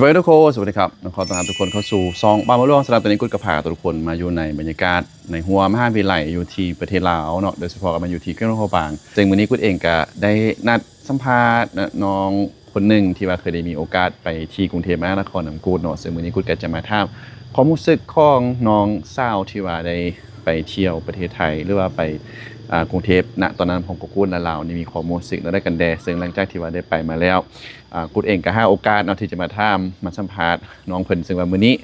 ສະບາຍດີທຸກຄົນ ສະຫວັດດີຄັບ ຂໍຕ້ອນຮັບທຸກຄົນເຂົ້າສູ່ຊ່ອງບ້ານໝໍຫຼວງ. ສຳລັບຕອນນີ້ ກຸດກໍພາທຸກຄົນມາຢູ່ໃນບັນຍາກາດໃນຮົ້ວມະຫາວິທະຍາໄລຢູ່ທີ່ປະເທດລາວເນາະ, ໂດຍສະເພາະກໍມາຢູ່ທີ່ແຂວງຫຼວງພະບາງ. ເຊິ່ງມື້ນີ້ກຸດເອງກໍໄດ້ນັດສຳພາດນະ ນ້ອງຄົນໜຶ່ງທີ່ວ່າເຄີຍໄດ້ມີໂອກາດໄປທີ່ກຸງເທບມະຫານະຄອນນຳກຸດເນາະ, ເຊິ່ງມື້ນີ້ກຸດກໍຈະມາຖາມຄວາມຮູ້ສຶກຂອງນ້ອງສາວທີ່ວ່າໄດ້ໄປທ່ຽວປະເທດໄທ ຫຼືວ່າໄປ ອ່າ ກຸງເທບນະຕອນນັ້ນ ພ້ອມກັບກຸດ ແລະ ລາວນີ້ມີຄວາມຮູ້ສຶກແນວໃດກັນແດ່. ເຊິ່ງຫຼັງຈາກທີ່ວ່າໄດ້ໄປມາແລ້ວ ອ່າ ກຸດເອງກໍຫາໂອກາດເນາະ ທີ່ຈະມາຖາມ ມາສຳພາດນ້ອງເພິ່ນ, ເຊິ່ງວ່າມື້ນີ້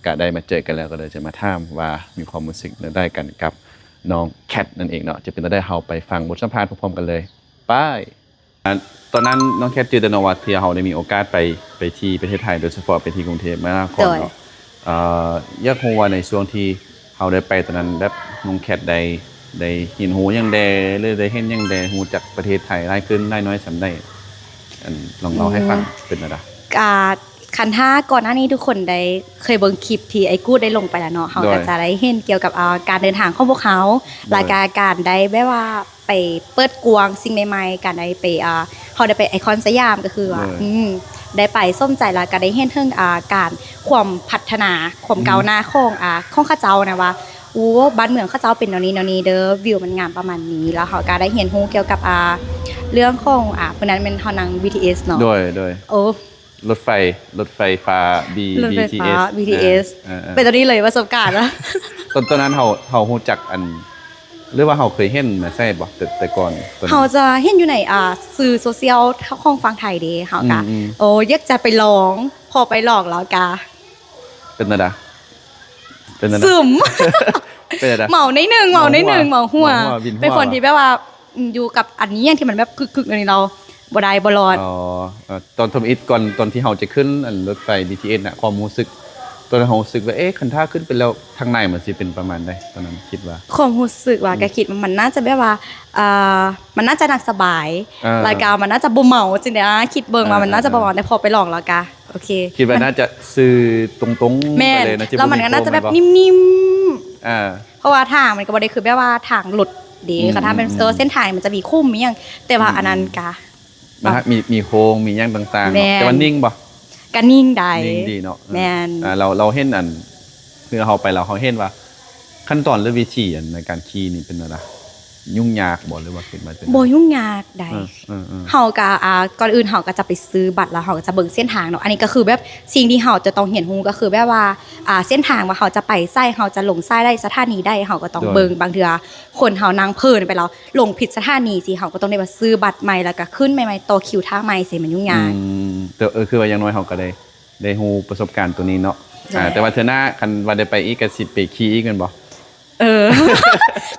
ກໍໄດ້ມາເຈີກັນແລ້ວ ກໍເລີຍຈະມາຖາມວ່າມີຄວາມຮູ້ສຶກແນວໃດກັນກັບນ້ອງແຄດນັ້ນເອງເນາະ. ຈະເປັນແນວໃດ ເຮົາໄປຟັງບົດສຳພາດພ້ອມໆກັນເລີຍ. ໄປ. ອ່າ ຕອນນັ້ນນ້ອງແຄດຈື່ແຕ່ເນາະວ່າ ທີ່ເຮົາໄດ້ມີໂອກາດໄປ ໄປທີ່ປະເທດໄທ ໂດຍສະເພາະໄປທີ່ກຸງເທບມະຫານະຄອນເນາະ. ເອີ ຢາກຮູ້ວ່າໃນຊ່ວງທີ່ເຮົາໄດ້ໄປຕອນນັ້ນ ແບບນ້ອງແຄດໄດ້ ໄດ້ຮຽນຮູ້ຫຍັງແດ່ ຫຼືໄດ້ເຫັນຫຍັງແດ່ ຮູ້ຈັກປະເທດໄທຫຼາຍຂຶ້ນຫຼາຍໜ້ອຍສ່ຳໃດ? ອັນ ລອງເລົ່າໃຫ້ຟັງ. ອືມ ເປັນແນວໃດ? ກະ ຄັນຖ້າກ່ອນໜ້ານີ້ທຸກຄົນໄດ້ເຄີຍເບິ່ງຄລິບທີ່ໄອ້ກູດໄດ້ລົງໄປແລ້ວເນາະ, ເຮົາ ໂດຍ ກໍຈະໄດ້ເຫັນກ່ຽວກັບ ເອີ ການເດີນທາງຂອງພວກເຮົາ ໂດຍ ແລ້ວກະການໄດ້ແບບວ່າໄປເປີດກວ້າງສິ່ງໃໝ່ໆ ການໄດ້ໄປ ເອີ ເຮົາໄດ້ໄປໄອຄອນສະຫຍາມ ກໍຄືວ່າ ໂດຍ ອືມ ໄດ້ໄປສົມໃຈ ແລ້ວກະໄດ້ເຫັນເຖິງ ອ່າ ການ ຄວາມພັດທະນາ ຄວາມ ອືມ ກ້າວໜ້າຂອງ ອ່າ ຂອງເຂົາເຈົ້ານະວ່າ ໂອ້ ບ້ານເມືອງເຂົາເຈົ້າເປັນແນວນີ້ແນວນີ້ເດີ ວິວມັນງາມປະມານນີ້. ແລ້ວເຮົາກໍໄດ້ຮຽນຮູ້ກ່ຽວກັບ ອ່າ ເລື່ອງຂອງ ອ່າ ມື້ນັ້ນແມ່ນເຮົານັ່ງ ບີທີເອສ ເນາະ. ໂດຍ ໂດຍ ໂອ້ ລົດໄຟ ລົດໄຟຟ້າ ບີ ບີທີເອສ ບີທີເອສ ເອີ ເປັນຕອນນີ້ເລີຍປະສົບການນະ. ຕອນ ຕອນນັ້ນເຮົາ ເຮົາຮູ້ຈັກອັນ ຫຼືວ່າເຮົາເຄີຍເຫັນມາໃສບໍ່ ແຕ່ ແຕ່ກ່ອນ? ເຮົາຈະເຫັນຢູ່ໃນ ອ່າ ສື່ໂຊຊຽວຂອງຝັ່ງໄທເດ້ ເຮົາກະ ອືມໆ ໂອ້ ຢາກຈະໄປລອງ ພໍໄປລອງແລ້ວກະ ເປັນແນວໃດ? ເປັນແນວໃດ? ຊຶມ ເປັນແນວໃດ? ເມົາໜ້ອຍໜຶ່ງ ເມົາໜ້ອຍໜຶ່ງ ເມົາຫົວ ເມົາຫົວ ເປັນຄົນທີ່ແບບວ່າ ອືມ ຢູ່ກັບອັນຫຍັງທີ່ມັນແບບຄຶກໆ ອັນນີ້ເນາະ ບໍ່ໄດ້ ບໍ່ລອດ. ອໍ ເອີ ຕອນທຳອິດກ່ອນ ຕອນທີ່ເຮົາຈະຂຶ້ນອັນລົດໄຟ ບີທີເອສ ນະ ຄວາມຮູ້ສຶກ ຕອນນັ້ນເຮົາຮູ້ສຶກວ່າ ເອະ ຄັນຖ້າຂຶ້ນໄປແລ້ວທາງໃນມັນຊິເປັນປະມານໃດ? ຕອນນັ້ນຄິດວ່າ ຄວາມຮູ້ສຶກວ່າ ອືມ ກໍຄິດວ່າມັນໜ້າຈະແບບວ່າ ເອີ ມັນໜ້າຈະນັ່ງສະບາຍ ອ່າ ແລ້ວກໍມັນໜ້າຈະບໍ່ເມົາ ຈັ່ງໃດນະ ຄິດເບິ່ງວ່າ ອ່າ ມັນໜ້າຈະບໍ່ເມົາ ອ່າ ແຕ່ພໍໄປລອງແລ້ວກໍ ໂອເຄ ຄິດວ່າໜ້າຈະຊື່ຕົງໆ ແມ່ນ ໄປເລີຍນະ ແລ້ວມັນກໍໜ້າຈະແບບ ຊິບໍ່ມີ ນິ່ມໆ ບໍ່? ອ່າ ເພາະວ່າທາງມັນກໍບໍ່ໄດ້ຄືແບບວ່າທາງລົດເດ້ ອືມ ຄັນຖ້າແມ່ນ ອືມ ເອີ ເສັ້ນທາງມັນຈະມີຂຸມມີຫຍັງ ແຕ່ວ່າ ອືມ ອັນນັ້ນກະ ມັນ ແບບ ມີ ມີໂຄ້ງມີຫຍັງຕ່າງໆ ແມ່ນ ເນາະ ແຕ່ວ່ານິ່ງບໍ່? ກະນິ່ງໄດ້ ນິ່ງດີເນາະ. ເອີ ແມ່ນ ອ່າ ເຮົາ ເຮົາເຫັນອັນ ຄືເຮົາໄປແລ້ວເຮົາເຫັນວ່າ ຂັ້ນຕອນ ຫຼື ວິທີອັນໃນການຂີ່ນີ້ເປັນແນວໃດ? ຫຍຸ້ງຍາກບໍ່ ຫຼືວ່າຄິດວ່າເປັນ ບໍ່ຫຍຸ້ງຍາກໃດ. ເອີ ເອີ ເອີ ເຮົາກໍ ອ່າ ກ່ອນອື່ນເຮົາກໍຈະໄປຊື້ບັດ ແລ້ວເຮົາກໍຈະເບິ່ງເສັ້ນທາງເນາະ. ອັນນີ້ກໍຄືແບບສິ່ງທີ່ເຮົາຈະຕ້ອງຮຽນຮູ້ ກໍຄືແບບວ່າ ອ່າ ເສັ້ນທາງວ່າເຮົາຈະໄປໃສ ເຮົາຈະລົງໃສໄດ້ ສະຖານີໃດ ເຮົາກໍຕ້ອງ ໂດຍ ເບິ່ງ. ບາງເທື່ອຄົນເຮົານັ່ງເພີນໄປແລ້ວ ລົງຜິດສະຖານີຊີ້ ເຮົາກໍຕ້ອງໄດ້ມາຊື້ບັດໃໝ່ ແລ້ວກໍຂຶ້ນໃໝ່ໆ ຕໍ່ຄິວຖ້າໃໝ່ຊີ້ ມັນຫຍຸ້ງຍາກ. ອືມ ແຕ່ ເອີ ຄືວ່າຢ່າງໜ້ອຍເຮົາກໍໄດ້ ໄດ້ຮູ້ປະສົບການໂຕນີ້ເນາະ. ໂດຍ ອ່າ ແຕ່ວ່າເທື່ອໜ້າຄັນວ່າໄດ້ໄປອີກກໍຊິໄປຂີ່ອີກແມ່ນບໍ່? ເອີ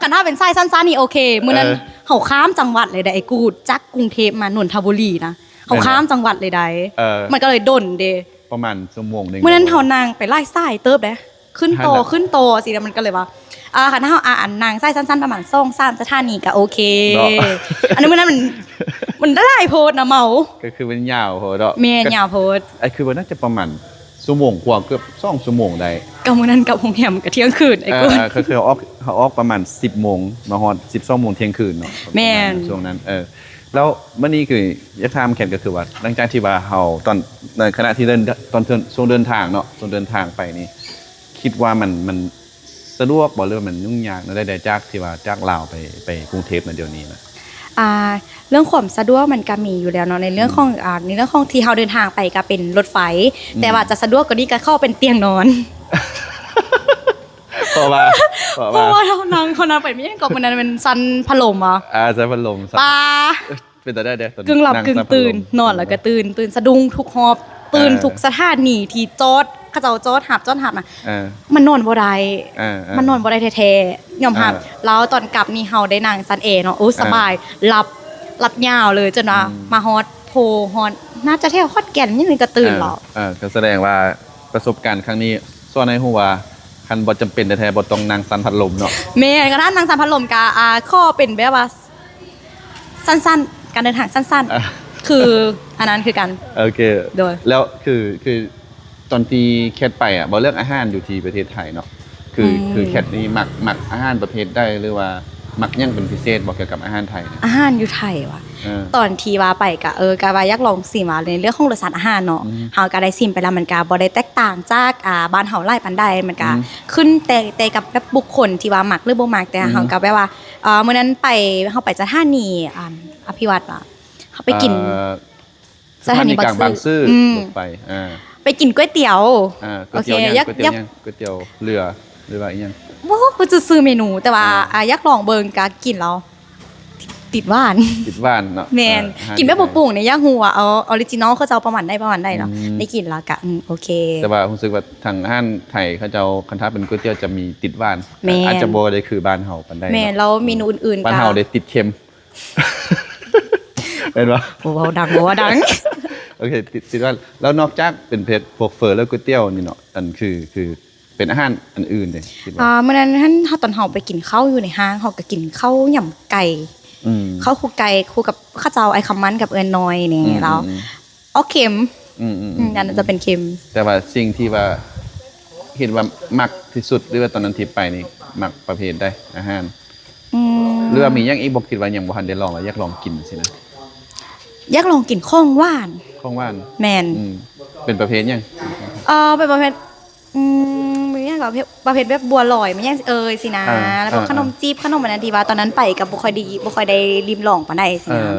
ຄັນຖ້າເປັນສາຍສັ້ນໆນີ້ໂອເຄ. ມື້ນັ້ນ ເອີ ເຮົາຂ້າມຈັງຫວັດເລີຍເດ້ ໄອ້ກູດ ຈາກກຸງເທບມານົນທະບູລີນະ ເຮົາ ແມ່ນບໍ່? ຂ້າມຈັງຫວັດເລີຍໃດ໋. ເອີ ມັນກໍເລີຍດົນເດ້ ປະມານຊົ່ວໂມງໜຶ່ງ. ມື້ນັ້ນເຮົານັ່ງໄປຫຼາຍສາຍເຕີບເດ້ ຂຶ້ນຕໍ່ ຫັ້ນແຫຼະ ຂຶ້ນຕໍ່ຊີ້ນະ ມັນກໍເລີຍວ່າ ອ່າ ຄັນເຮົາ ອ່າ ອັນນັ່ງສາຍສັ້ນໆປະມານສອງສາມສະຖານີກໍໂອເຄເນາະ. ອັນນັ້ນມື້ນັ້ນມັນ ມັນຫຼາຍໂພດນະ ເມົາ ກໍຄືມັນຍາວໂພດເນາະ. ແມ່ນ ກໍຍາວໂພດ. ໄອ້ຄືວ່າໜ້າຈະປະມານຊົ່ວໂມງກວ່າ ເກືອບສອງຊົ່ວໂມງໄດ້. ກໍມື້ນັ້ນກັບໂຮງແຮມກໍທ່ຽງຄືນ ໄອ້ກູດ. ເອີ ເອີ ກໍຄືເຮົາອອກ ເຮົາອອກປະມານສິບໂມງ ມາຮອດສິບສອງໂມງ ທ່ຽງຄືນເນາະ. ແມ່ນ ປະມານນັ້ນ ຊ່ວງນັ້ນ. ເອີ ແລ້ວມື້ນີ້ຄືຢາກຖາມແຄດ ກໍຄືວ່າ ຫຼັງຈາກທີ່ວ່າເຮົາ ຕອນ ໃນຂະນະທີ່ເດີນ ຕອນ ຊ່ວງເດີນທາງເນາະ ຊ່ວງເດີນທາງໄປນີ້ ຄິດວ່າມັນ ມັນ ສະດວກບໍ່ ຫຼືວ່າມັນຫຍຸ້ງຍາກແນວໃດ ຈາກທີ່ວ່າຈາກລາວໄປ ໄປກຸງເທບໃນດຽວນີ້ນະ? ອ່າ ເລື່ອງຄວາມສະດວກມັນກະມີຢູ່ແລ້ວເນາະ ໃນເລື່ອງຂອງ ອືມ ອ່າ ໃນເລື່ອງຂອງທີ່ເຮົາເດີນທາງໄປກະເປັນລົດໄຟ ອືມ ແຕ່ວ່າຈະສະດວກກວ່ານີ້ກະຂໍເປັນຕຽງນອນ. ເພາະວ່າ ເພາະວ່າ ເພາະວ່າເຮົານັ່ງ ເຮົານັ່ງໄປ ມີຫຍັງເກາະ ມື້ນັ້ນແມ່ນຊັ້ນພັດລົມບໍ? ອ່າ ຊັ້ນພັດລົມ ປາ ເປັນຕາໄດ້ເດ້ ກຶ່ງຫຼັບກຶ່ງຕື່ນ ນອນແລ້ວກໍຕື່ນ ຕື່ນສະດຸ້ງທຸກຮອບ ຕື່ນ ເອີ ທຸກສະຖານີທີ່ຈອດ ເຂົາເຈົ້າຈອດຮັບ ຈອດຮັບນະ ເອີ ມັນນອນບໍ່ໄດ້ ເອີ ເອີ ມັນນອນບໍ່ໄດ້ແທ້ໆ ຍອມຮັບ. ເອີ ແລ້ວຕອນກັບນີ້ເຮົາໄດ້ນັ່ງຊັ້ນແອເນາະ ໂອ້ ເອີ ສະບາຍ ຫຼັບ ຫຼັບຍາວເລີຍ ຈົນວ່າ ອືມ ມາຮອດໂພ ຮອດ ໜ້າຈະແຖວຂອນແກ່ນ ຍັງກະຕື່ນ ເອີ ເລີາະ. ເອີ ກໍສະແດງວ່າປະສົບການຄັ້ງນີ້ ສອນໃຫ້ຮູ້ວ່າ ຄັນບໍ່ຈຳເປັນແທ້ໆ ບໍ່ຕ້ອງນັ່ງຊັ້ນພັດລົມເນາະ. ແມ່ນ ຄັນນັ່ງຊັ້ນພັດລົມກະ ອ່າ ຂໍເປັນແບບວ່າ ສັ້ນໆ ການເດີນທາງສັ້ນໆ ອ່າ ຄືອັນນັ້ນຄືກັນ. ໂອເຄ ໂດຍ ແລ້ວຄື ຄືຕອນທີ່ແຄດໄປອະ ເວົ້າເລື່ອງອາຫານຢູ່ທີ່ປະເທດໄທເນາະ ຄື ອືມ ຄືແຄດນີ້ມັກ ມັກອາຫານປະເພດໃດ ຫຼືວ່າ ມັກຫຍັງເປັນພິເສດບໍ່ ກ່ຽວກັບອາຫານໄທນະ? ອາຫານຢູ່ໄທຫວາ? ເອີ ຕອນທີ່ວ່າໄປກະ ເອີ ກະວ່າຢາກລອງຊິມວ່າ ໃນເລື່ອງຂອງລົດຊາດອາຫານເນາະ. ອືມ ເຮົາກະໄດ້ຊິມໄປແລ້ວ ມັນກະບໍ່ໄດ້ແຕກຕ່າງຈາກ ອ່າ ບ້ານເຮົາຫຼາຍປານໃດ. ມັນກະ ອືມ ຂຶ້ນແຕ່ ແຕ່ກັບແບບບຸກຄົນທີ່ວ່າມັກ ຫຼື ບໍ່ມັກ. ແຕ່ ອືມ ເຮົາກະແບບວ່າ ເອີ ມື້ນັ້ນໄປ ເຮົາໄປສະຖານີ ອ່າ ອະພິວັດຫວາ? ເຮົາໄປກິນ ເອີ ສະຖານີກາງບາງຊື່ ບາງຊື່ ອືມ ລົດໄຟ ອ່າ ໄປກິນກ໋ວຍຕຽວ. ອ່າ ກ໋ວຍຕຽວຫຍັງ? ໂອເຄ ຢາກ ກ໋ວຍຕຽວຫຍັງ? ກ໮ວຍຕຽວເຮືອ ຫຼືວ່າອີ່ຫຍັງ? ບໍ່ຮູ້ຊື່ຊື່ເມນູ ແຕ່ວ່າ ອ່າ ອ່າ ຢາກລອງເບິ່ງ ກະກິນແລ້ວຕິດຫວານ. ຕິດຫວານເນາະ. ແມ່ນ ເອີ ກິນແບບບໍ່ປຸງນີ້ ຢາກຮູ້ວ່າ ເອົາ ອໍຣິຈິນອລເຂົາເຈົ້າປະມານໃດ ປະມານໃດເນາະ. ອືມ ໄດ້ກິນແລ້ວກະ ອືມ ໂອເຄ ແຕ່ວ່າຮູ້ສຶກວ່າທາງອາຫານໄທເຂົາເຈົ້າ ຄັນຖ້າເປັນກ໋ວຍຕຽວຈະມີຕິດຫວານ. ແມ່ນ ອາດຈະບໍ່ໄດ້ຄືບ້ານເຮົາປານໃດເນາະ. ແມ່ນ ແລ້ວເມນູອື່ນໆ ບ້ານເຮົາໄດ້ຕິດເຄັມ. ແມ່ນບໍ່? ບໍ່ເວົ້າດັງ ບໍ່ເວົ້າດັງ. ໂອເຄ ຕິດ ຕິດວ່າ ແລ້ວນອກຈາກເປັນເພດພວກເຝີ ແລ້ວກ໋ວຍຕຽວນີ້ເນາະ ອັນ ຄື ຄືເປັນອາຫານອັນອື່ນເດ ຄິດວ່າ? ອ່າ ມື້ນັ້ນຫັ້ນ ເຮົາ ຕອນເຮົາໄປກິນເຂົ້າຢູ່ໃນຫ້າງ ເຮົາກະກິນເຂົ້າຫຍຳໄກ່ ອືມ ເຂົ້າຄູ່ໄກ່ ຄູ່ກັບເຂົາເຈົ້າ ອ້າຍຄຳໝັ້ນກັບເອື້ອຍນ້ອຍນີ້ ອືມ ແລ້ວ ອືມ ອອກເຄັມ ອືມໆໆ ອືມ ອັນນັ້ນຈະເປັນເຄັມ. ແຕ່ວ່າສິ່ງທີ່ວ່າຄິດວ່າມັກທີ່ສຸດ ຫຼືວ່າຕອນນັ້ນທີ່ໄປນີ້ ມັກປະເພດໃດອາຫານ? ອືມ ຫຼືວ່າມີຫຍັງອີກບໍ່ ຄິດວ່າຍັງບໍ່ທັນໄດ້ລອງ ແລ້ວຢາກລອງກິນຊີ້ນະ? ຢາກລອງກິນຂອງຫວານ. ຂອງຫວານ? ແມ່ນ. ອືມ ເປັນປະເພດຫຍັງ? ເອີ ເປັນປະເພດ ອືມ ມີຫຍັງກໍ ປະເພດແບບບົວລອຍ ມີຫຍັງເອີຍຊີ້ນະ. ອ່າ ແລ້ວກໍ ອ່າ ຂະໜົມຈີບ ຂະໜົມອັນນັ້ນ ທີ່ວ່າຕອນນັ້ນໄປກໍບໍ່ຄ່ອຍໄດ້ ບໍ່ຄ່ອຍໄດ້ລິມລອງປານໃດຊີ້ນະ. ເອີ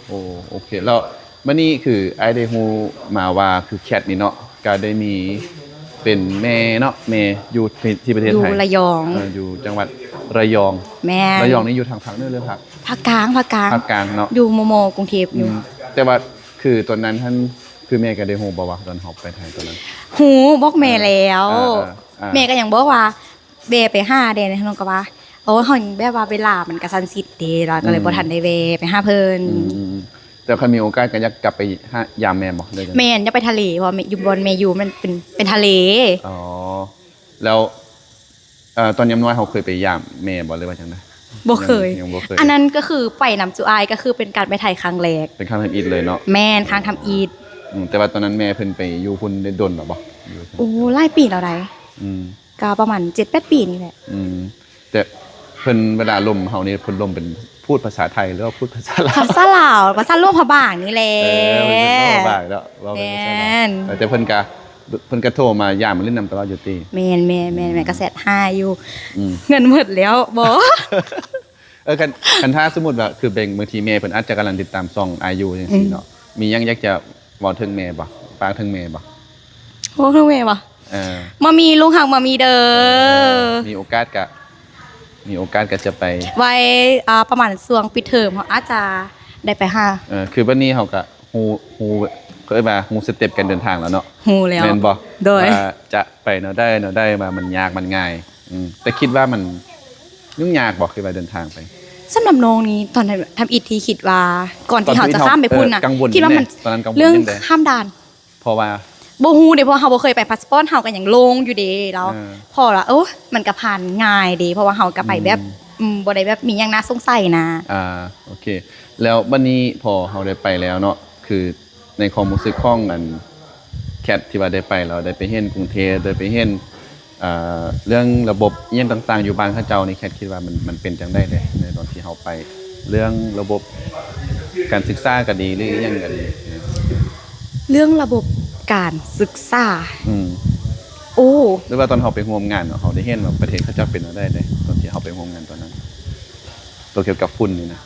ໂອ ໂອເຄ ແລ້ວ ບາດນີ້ຄືອ້າຍໄດ້ຮູ້ມາວ່າ ຄືແຄດນີ້ເນາະ ກະໄດ້ມີເປັນແມ່ເນາະ ແມ່ຢູ່ທີ່ ທີ່ປະເທດໄທ ຢູ່ລະຍອງ. ເອີ ຢູ່ຈັງຫວັດລະຍອງ. ແມ່ນ. ລະຍອງນີ້ຢູ່ທາງພາກເໜືອ ຫຼືພາກ ພາກກາງ ພາກກາງ ພາກກາງເນາະ ຢູ່ມໍ່ໆ ກຸງເທບຢູ່. ອືມ ແຕ່ວ່າຄືຕອນນັ້ນຫັ້ນ ຄືແມ່ກໍໄດ້ຮູ້ບໍ່ວ່າ ຕອນເຮົາໄປໄທຕອນນັ້ນ? ຮູ້ ບອກແມ່ແລ້ວ. ເອີ ເອີ ເອີ ແມ່ກໍຍັງບອກວ່າ ແວ່ໄປຫາແດ່ ນ້ອງກໍວ່າ ໂອ້ ເຮົາແບບວ່າເວລາມັນກະຊັ້ນຊິດເດ ລະກໍເລີຍ ອືມ ບໍ່ທັນໄດ້ແວ່ໄປຫາເພິ່ນ. ອືມ ອືມ ແຕ່ຄັນມີໂອກາດກໍຢາກກັບໄປຫາ ຢາມແມ່ບໍ່? ແມ່ນ ຢາກໄປທະເລ ເພາະວ່າແມ່ ຢູ່ບ່ອນແມ່ຢູ່ມັນເປັນ ເປັນທະເລ. ອໍ ແລ້ວ ເອີ ຕອນຍາມນ້ອຍເຮົາເຄີຍໄປຢາມແມ່ບໍ່ ຫຼືວ່າຈັ່ງໃດ? ບໍ່ເຄີຍ ຍັງ ຍັງບໍ່ເຄີຍ. ອັນນັ້ນກໍຄືໄປນຳຈຸອ້າຍ ກໍຄືເປັນການໄປໄທຄັ້ງແລກ. ເປັນຄັ້ງທຳອິດເລີຍເນາະ? ແມ່ນ ຄັ້ງທຳອິດ. ອືມ ແຕ່ວ່າຕອນນັ້ນແມ່ເພິ່ນໄປຢູ່ພຸ້ນໄດ້ດົນແລ້ວບໍ່? ຢູ່ ໂອ້ ຫຼາຍປີແລ້ວໃດ໋. ອືມ ກໍປະມານເຈັດແປດປີນີ້ແຫຼະ. ອືມ ແຕ່ເພິ່ນ ເວລາລົມເຮົານີ້ ເພິ່ນລົມເປັນ ພູດພາສາໄທ ຫຼືວ່າພູດພາສາລາວ? ພາສາລາວ ພາສາຫຼວງພະບາງນີ້ແຫຼະ. ເອີ ເພິ່ນເວົ້າພາສາລາວ ເວົ້າເປັນພາສາລາວ. ແມ່ນ. ເອີ ແຕ່ເພິ່ນກະ ເພິ່ນກະໂທມາຢາມມາຫຼິ້ນນຳຕະຫຼອດຢູ່ຕິ? ແມ່ນໆໆ ແມ່ນ ອືມ ກະແຊັດຫາຢູ່. ອືມ ເງິນໝົດແລ້ວ ບໍ່. ເອີ ຄັນ ຄັນຖ້າສົມມຸດວ່າ ຄືແບງ ບາງທີແມ່ເພິ່ນອາດຈະກຳລັງຕິດຕາມຊ່ອງອ້າຍຢູ່ຈັ່ງຊີ້ເນາະ. ອືມ ມີຫຍັງຢາກຈະເວົ້າເຖິງແມ່ບໍ່? ຝາກເຖິງແມ່ບໍ່? ເວົ້າເຖິງແມ່ບໍ່? ເອີ ມາມີ ລູກຮັກມາມີເດີ. ເອີ ມີໂອກາດກະ ມີໂອກາດກໍຈະໄປ ໄວ້ ອ່າ ປະມານຊ່ວງປິດເທີມ ເຮົາອາດຈະໄດ້ໄປຫາ. ເອີ ຄືບັດນີ້ເຮົາກໍຮູ້ ຮູ້ ເຂົາເອີ້ນວ່າຮູ້ສະເຕັບການເດີນທາງແລ້ວເນາະ. ຮູ້ແລ້ວ ແມ່ນບໍ່? ໂດຍ ວ່າຈະໄປແນວໃດ ແນວໃດ ວ່າມັນຍາກມັນງ່າຍ. ອືມ ແຕ່ຄິດວ່າມັນຫຍຸ້ງຍາກບໍ່? ຄິດວ່າເດີນທາງໄປ ສຳລັບນ້ອງນີ້ ຕອນທຳ ທຳອິດທີ່ຄິດວ່າ ກ່ອນທີ່ເຮົາຈະຂ້າມໄປພຸ້ນນະ ເອີ ຄິດວ່າມັນ ຕອນນັ້ນກັງວົນ ເລື່ອງຂ້າມດ່ານ ເພາະວ່າ ບໍ່ຮູ້ເດ ເພາະເຮົາບໍ່ເຄີຍໄປ ພາສປອດເຮົາກໍຍັງໂລ່ງຢູ່ເດ ແລ້ວ ເອີ ພໍລະ ໂອ້ ມັນກໍຜ່ານງ່າຍເດ ເພາະວ່າເຮົາກໍໄປແບບ ອືມ ອືມ ບໍ່ໄດ້ແບບມີຫຍັງໜ້າສົງໄສນະ. ອ່າ ໂອເຄ ແລ້ວບັດນີ້ພໍເຮົາໄດ້ໄປແລ້ວເນາະ ຄືໃນຄວາມຮູ້ສຶກຂອງອັນ ແຄດ ທີ່ວ່າໄດ້ໄປແລ້ວ ໄດ້ໄປເຫັນກຸງເທບ ໄດ້ໄປເຫັນ ເອີ ເລື່ອງລະບົບອີ່ຫຍັງຕ່າງໆ ຢູ່ບ້ານເຂົາເຈົ້ານີ້ ແຄດຄິດວ່າມັນ ມັນເປັນຈັ່ງໃດແດ່ ໃນຕອນທີ່ເຮົາໄປ ເລື່ອງລະບົບການສຶກສາກໍດີ ຫຼືອີ່ຫຍັງກໍດີ? ເລື່ອງລະບົບການສຶກສາ ອືມ ໂອ້ ຫຼືວ່າຕອນເຮົາໄປຮ່ວມງານເນາະ ເຮົາໄດ້ເຫັນວ່າປະເທດເຂົາເຈົ້າເປັນແນວໃດເດ້ ຕອນທີ່ເຮົາໄປຮ່ວມງານຕອນນັ້ນ? ຕົວກ່ຽວກັບຝຸ່ນນີ້ນະ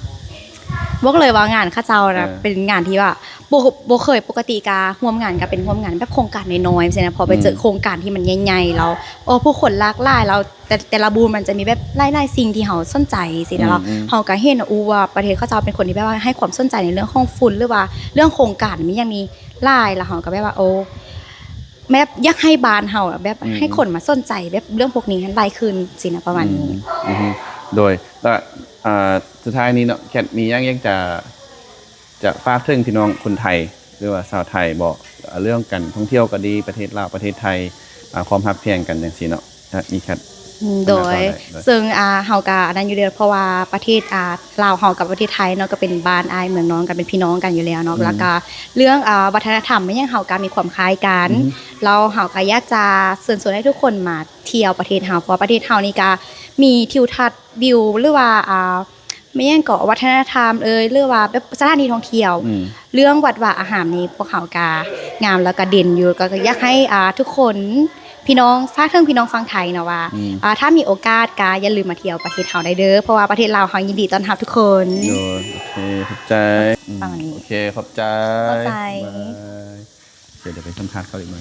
ບອກເລີຍວ່າງານເຂົາເຈົ້ານະ ເອີ ເປັນງານທີ່ວ່າ ບໍ່ ບໍ່ເຄີຍ ປົກກະຕິກະຮ່ວມງານກະເປັນຮ່ວມງານແບບໂຄງການນ້ອຍໆ ຊີ້ນະ ພໍໄປເຈີ ອືມ ໂຄງການທີ່ມັນໃຫຍ່ໆ ແລ້ວ ໂອ້ ຜູ້ຄົນຫຼາກຫຼາຍ ແລ້ວແຕ່ ແຕ່ລະບູດມັນຈະມີແບບຫຼາຍໆສິ່ງທີ່ເຮົາສົນໃຈຊີ້ນະ ອືມ ແລ້ວ ອືມ ເຮົາກະເຫັນ ອູ້ ວ່າປະເທດເຂົາເຈົ້າເປັນຄົນທີ່ແບບວ່າໃຫ້ຄວາມສົນໃຈໃນເລື່ອງຂອງຝຸ່ນ ຫຼືວ່າເລື່ອງໂຄງການມີຫຍັງນີ້ຫຼາຍ ແລ້ວເຮົາກະແບບວ່າ ໂອ້ ແບບຢາກໃຫ້ບ້ານເຮົາແບບ ອືມ ໃຫ້ຄົນມາສົນໃຈແບບເລື່ອງພວກນີ້ໃຫ້ຫຼາຍຂຶ້ນຊີ້ນະ ປະມານນີ້. ອືມ ອືມ ໂດຍ ແລ້ວ ອ່າ ສຸດທ້າຍນີ້ເນາະ ແຄດ ມີຫຍັງຢາກຈະ ຈະຝາກເຖິງພີ່ນ້ອງຄົນໄທ ຫຼືວ່າຊາວໄທບໍ? ເລື່ອງການທ່ອງທ່ຽວກໍດີ ປະເທດລາວ ປະເທດໄທ ອ່າ ຄວາມຮັກແພງກັນຈັ່ງຊີ້ເນາະ ມີແຄດ ອືມ ໂດຍ ເຊິ່ງ ອ່າ ເຮົາກະອັນນັ້ນຢູ່ແລ້ວ ເພາະວ່າປະເທດ ອ່າ ລາວເຮົາກັບປະເທດໄທເນາະ ກໍເປັນບ້ານອ້າຍເມືອງນ້ອງກັນ ເປັນພີ່ນ້ອງກັນຢູ່ແລ້ວເນາະ ອືມ ແລ້ວກະເລື່ອງ ອ່າ ວັດທະນະທຳອີ່ຫຍັງ ເຮົາກະມີຄວາມຄ້າຍກັນ ອືມ ແລ້ວເຮົາກະຢາກຈະເຊີນຊວນໃຫ້ທຸກຄົນມາທ່ຽວປະເທດເຮົາ ເພາະວ່າປະເທດເຮົານີ້ກະ ມີທິວທັດວິວ ຫຼືວ່າ ອ່າ ແມ່ນຫຍັງເກາະ ວັດທະນະທຳເອີຍ ຫຼືວ່າແບບສະຖານທີ່ທ່ອງທ່ຽວ ອືມ ເລື່ອງວັດວາອາຮາມນີ້ ພວກເຮົາກະງາມ ແລ້ວກະເດັ່ນຢູ່ ກະຢາກໃຫ້ ອ່າ ທຸກຄົນ ພີ່ນ້ອງ ຝາກເຖິງພີ່ນ້ອງຝັ່ງໄທເນາະວ່າ ອືມ ອ່າ ຖ້າມີໂອກາດກະຢ່າລືມມາທ່ຽວປະເທດເຮົາໄດ້ເດີ ເພາະວ່າປະເທດລາວເຮົາຍິນດີຕ້ອນຮັບທຸກຄົນ. ໂດຍ ໂອເຄ ຂອບໃຈ ປະມານນີ້ ອືມ ໂອເຄ ຂອບໃຈ ຂອບໃຈ ບາຍ. ໂອເຄ ດຽວໄປສຳພາດເຂົາອີກໜ້ອຍ.